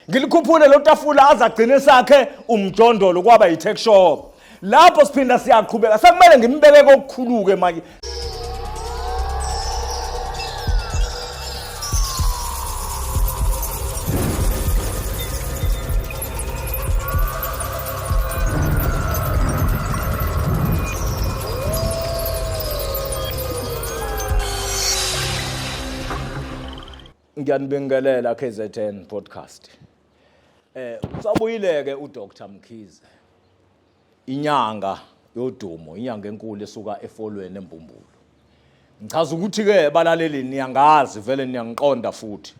Ngilikhuphule lo tafula azagcine sakhe umjondolo kwaba yi-tech shop. Lapho siphinda siyaqhubeka sekumele ngimbeke kokukhulu-ke manje. Ngiyanibingelela KZN podcast. Usabuyile ke uDr Mkhize. Inyanga yodumo, inyanga enkulu esuka efolweni embumbulu. Ngichaza ukuthi ke balaleli niyangazi vele niyangiqonda futhi.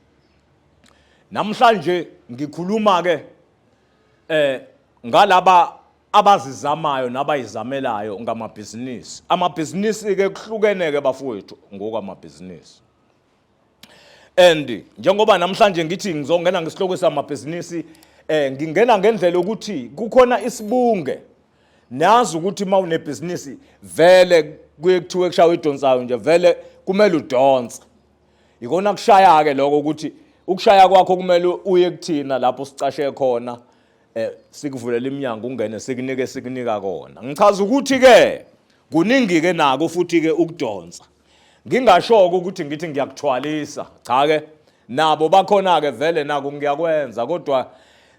Namhlanje ngikhuluma ke ngalaba abazizamayo nabayizamelayo ngamabhizinisi. Amabhizinisi ke kuhlukene ke bafowethu ngokwamabhizinisi. And njengoba namhlanje ngithi ngizongena ngesihloko samabhizinisi, ngingena ngendlela ukuthi kukhona isibunge. Nazi ukuthi uma unebhizinisi vele kuye kuthiwe kushawa idonsayo nje, vele kumele udonse. Ikona kushaya ke lokho ukuthi ukushaya kwakho kumele uye kuthina lapho sicashe khona, sikuvulela iminyango ungene sikunike sikunika kona. Ngichaza ukuthi ke kuningi ke nako futhi ke ukudonsa. Ngingasho ukuthi ngithi ngiyakuthwalisa, cha ke nabo bakhona ke vele nako ngiyakwenza, kodwa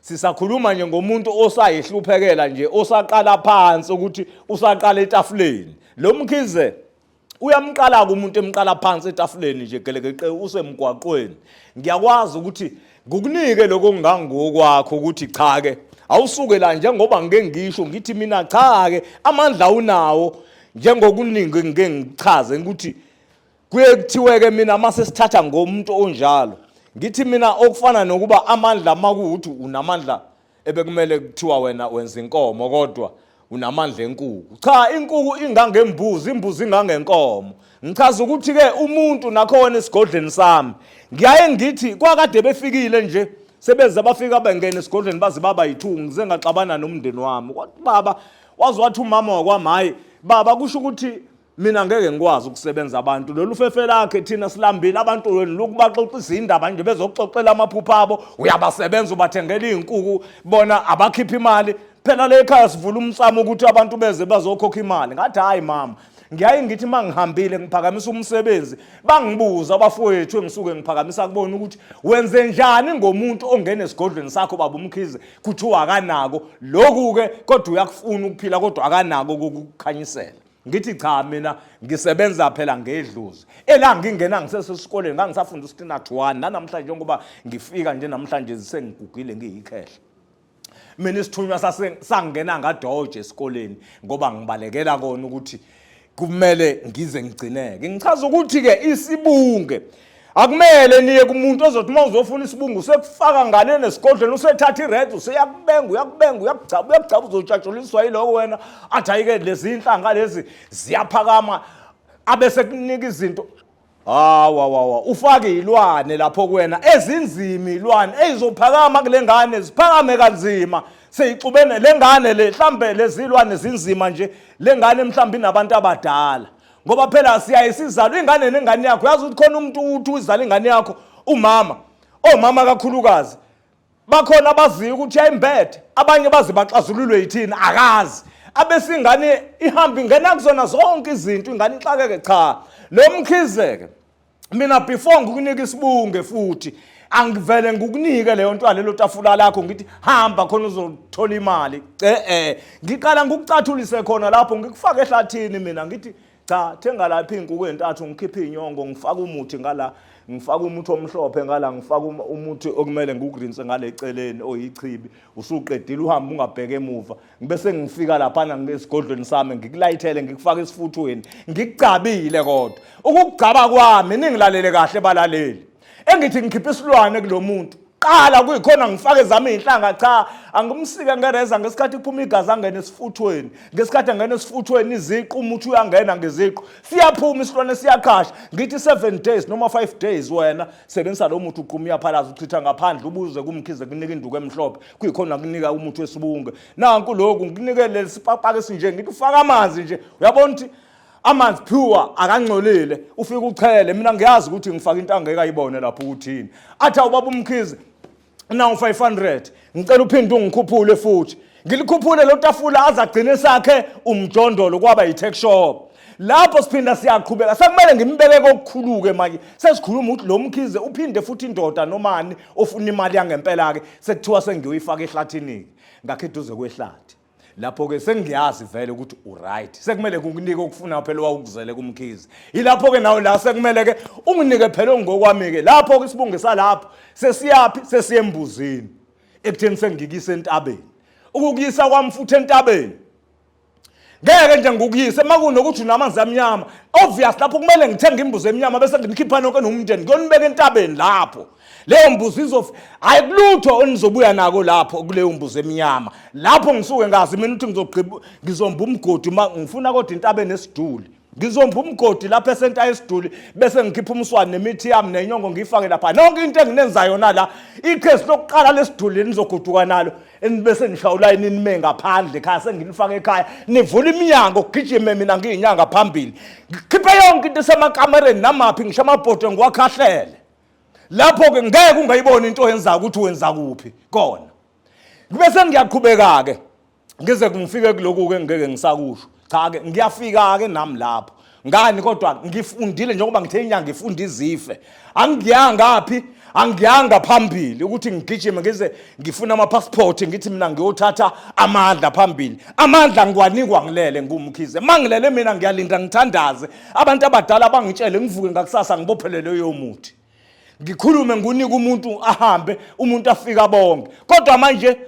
sisakhuluma nje ngomuntu osayihluphekela nje, osaqala phansi ukuthi usaqala etafuleni. Lo Mkhize uyamqala ke umuntu emqala phansi etafuleni nje gelekeqe usemgwaqweni. Ngiyakwazi ukuthi ngukunike lokho okungangokwakho ukuthi cha ke awusuke la, njengoba ngike ngisho ngithi mina cha ke amandla unawo, njengokuningi ngike ngichaze ukuthi kuye kuthiwe ke mina mase sithatha ngomuntu onjalo, ngithi mina okufana nokuba amandla makuwuthi unamandla ebekumele kuthiwa wena wenza inkomo kodwa unamandla enkuku. Cha, inkuku ingangembuzi, imbuzi ingangenkomo. Ngichaza ukuthi ke umuntu nakhona esigodleni sami ngiyaye ngithi kwakade befikile nje sebeze bafika bengena esigodleni baze baba yi-2, ngize ngaxabana nomndeni wami. Kwathi baba waze wathi umama wakwami, hayi baba, kusho ukuthi mina ngeke ngikwazi ukusebenza abantu lolu fefe lakhe, thina silambile abantu wena lokhu baxoxisa indaba nje bezoxoxela amaphupho abo, uyabasebenza ubathengela izinkukhu bona abakhipha imali. Phela le ekhaya sivula umsamo ukuthi abantu beze bazokhokha imali. Ngathi hayi mama, ngiyaye ngithi mangihambile ngiphakamisa umsebenzi, bangibuza abafowethu engisuke ngiphakamisa kubona ukuthi wenze njani ngomuntu ongena esigodlweni sakho baba uMkhize, kuthiwa akanako lokhu ke kodwa uyakufuna ukuphila kodwa akanako ukukukhanyisela. Ngithi cha, mina ngisebenza phela ngedlozi ela ngingena ngisesesikoleni, ngangisafunda u-standard 1 nanamhlanje njengoba ngifika nje namhlanje sengigugile ngiyikhehla. Mina isithunywa sangena ngadoje esikoleni ngoba ngibalekela kona ukuthi kumele ngize ngigcineke. Ngichaza ukuthi ke isibunge akumele niye kumuntu ozothi uma uzofuna isibungu usekufaka ngale nesigodlweni, usethatha ired, useyakubenga, uyakubenga, uyakugcaba, uyakugcaba, uzojatshuliswa yiloko wena. Athi hayi-ke lezi inhlanga lezi ziyaphakama, abese kunika izinto. Hawa wawa, ufake ilwane lapho kuwena ezinzima, ilwane ezizophakama kule ngane ziphakame kanzima, seyixubene le ngane le, mhlambe lezilwane zinzima nje le ngane mhlambe inabantu abadala, ngoba phela siyaye sizalwe ingane nengane yakho. Yazi ukuthi khona umuntu uthi uzala ingane yakho, umama, omama kakhulukazi bakhona abaziyo ukuthi yayimbethe, abanye baze baxazululwe yithina akazi, abese ingane ihamba ingena kuzona zonke izinto, ingane ixakeke. Cha, lo Mkhize-ke mina before ngikunika isibunge futhi angivele ngikukunike leyo nto lelo tafula lakho ngithi hamba khona uzothola imali. Ngiqala ngikucathulise khona lapho, ngikufake ehlathini mina, ngithi cha, thenga lapha iy'nkukhu ey'ntathu, ngikhiphe iy'nyongo, ngifake umuthi ngala, ngifake umuthi omhlophe ngala, ngifake umuthi okumele ngikurinse ngale eceleni oyichibi. Usuqedile uhambe ungabheke emuva, ngibe sengifika laphana esigodlweni sami, ngikulayithele, ngikufake esifuthweni, ngikugcabile. Kodwa ukugcaba kwami, ningilalele kahle balaleli, engithi ngikhiphe isilwane kulo muntu qala kuyikhona ngifake zami iy'nhlanga. Cha, angimsike ngereza ngesikhathi kuphuma igazi, angene esifuthweni. Ngesikhathi angena esifuthweni iziqu, umuthi uyangena ngeziqu, siyaphuma isilwane, siyaqhasha. Ngithi 7 days noma 5 days wena sebenzisa lo muthi, uqhuma uyaphalaza, uchitha ngaphandle, ubuze kuMkhize kunika induku emhlophe, kuyikhona kunika umuthi wesibunge. Nanku lokhu ngikunike lesi sipapaka esinje, ngithi ufaka amanzi nje, uyabona ukuthi amanzi pure akangcolile, ufike uchele. Mina ngiyazi ukuthi ngifaka into angeke ayibone lapho ukuthini. Athi awubaba uMkhize, Now 500 ngicela uphinde ungikhuphule futhi ngilikhuphule lo tafula aze agcine sakhe umjondolo kwaba yi-tech shop. Lapho siphinda siyaqhubeka, sekumele ngimbeke kokukhulu-ke manje. Sesikhuluma ukuthi lo Mkhize uphinde futhi indoda nomani ofuna imali yangempela-ke, sekuthiwa sengiyoyifaka ehlathini-ke, ngakho eduze kwehlathi. Lapho-ke sengiyazi vele ukuthi uright, sekumele kunginike okufuna phela owawukuzele kuMkhize. Yilapho-ke nawe la sekumele-ke unginike phela okungokwami-ke. Lapho-ke isibungu salapho sesiyaphi? Sesiye embuzini, ekutheni sengikuyise entabeni. Ukukuyisa kwami futhi entabeni ngeke nje ngikuyise uma kunokuthi unamanzi amnyama. Obvious, lapho kumele ngithenge imbuzi emnyama bese nginikhipha nonke nomndeni ngiyonibeka entabeni. Lapho leyo mbuzi izof hayi kulutho onizobuya nako lapho kuleyo mbuzi emnyama. Lapho ngisuke ngazi mina ukuthi ngizogqiba ngizomba umgodi uma ngifuna, kodwa intaba enesiduli. Ngizomba umgodi lapho esenta esiduli bese ngikhipha umswani nemithi yami nenyongo ngiyifake lapha. Nonke into enginenza yona la, ikhesi lokuqala lesiduli nizogoduka nalo, bese nishaya ulayini nime ngaphandle ekhaya, sengilifake ekhaya, nivula iminyango, kugijime mina ngiyinyanga phambili, ngikhiphe yonke into esemakamereni namaphi, ngisho amabhodwe ngiwakhahlele. Lapho-ke ngeke ungayiboni into oyenzayo ukuthi wenza kuphi kona. Kube sengiyaqhubeka-ke ngize ngifike kulokhu-ke ngeke ngisakusho. Cha-ke, ngiyafika-ke nami lapho ngani, kodwa ngifundile njengoba ngithe inyanga ifunda izife. Angiyangaphi, angiyanga phambili ukuthi ngigijime ngize ngifuna ama-passport, ngithi mina ngiyothatha amandla phambili. Amandla ngiwanikwa ngilele nguMkhize. Ma ngilele mina ngiyalinda, ngithandaze, abantu abadala bangitshele, ngivuke ngakusasa ngibophele leyo muthi, ngikhulume, ngunike umuntu, ahambe umuntu afika bonke. Kodwa manje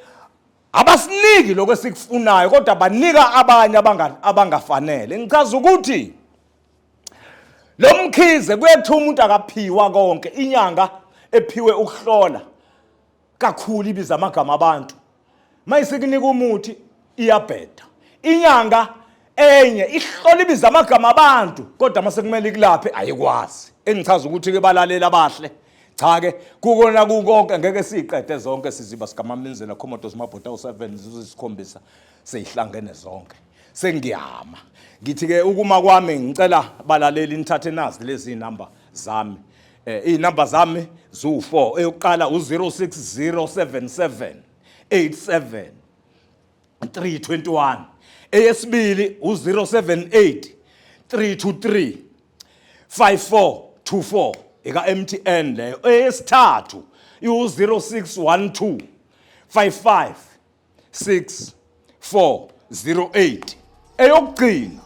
abasiniki lokho esikufunayo, kodwa banika abanye abangafanele. Ngichaza ukuthi lo Mkhize kuye kuthiwa umuntu akaphiwa konke. Inyanga ephiwe ukuhlola kakhulu ibiza amagama abantu, mayisikunika umuthi iyabheda. Inyanga enye ihlola ibiza amagama abantu, kodwa mase kumele ikulaphe ayikwazi. Engichaza ukuthi-ke balalela abahle, cha-ke kukona kukonke ngeke siyiqede zonke. Siziba sikamaminzela khomodo simabhota awu-7 zizosikhombisa seyihlangene zonke. Sengiyama ngithi-ke ukuma kwami, ngicela balaleli nithathe nazi lezi namba zami. Iy'namba zami ziwu-4. Eyokuqala u-06077 87 321, eyesibili u-078 323 5424, eka-MTN leyo. Eyesithathu iwu-0612 55 6408, eyokugcina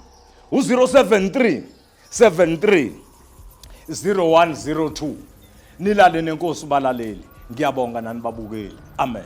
u-073 73 0102. Nilale nenkosi balaleli, ngiyabonga nani babukeli. Amen.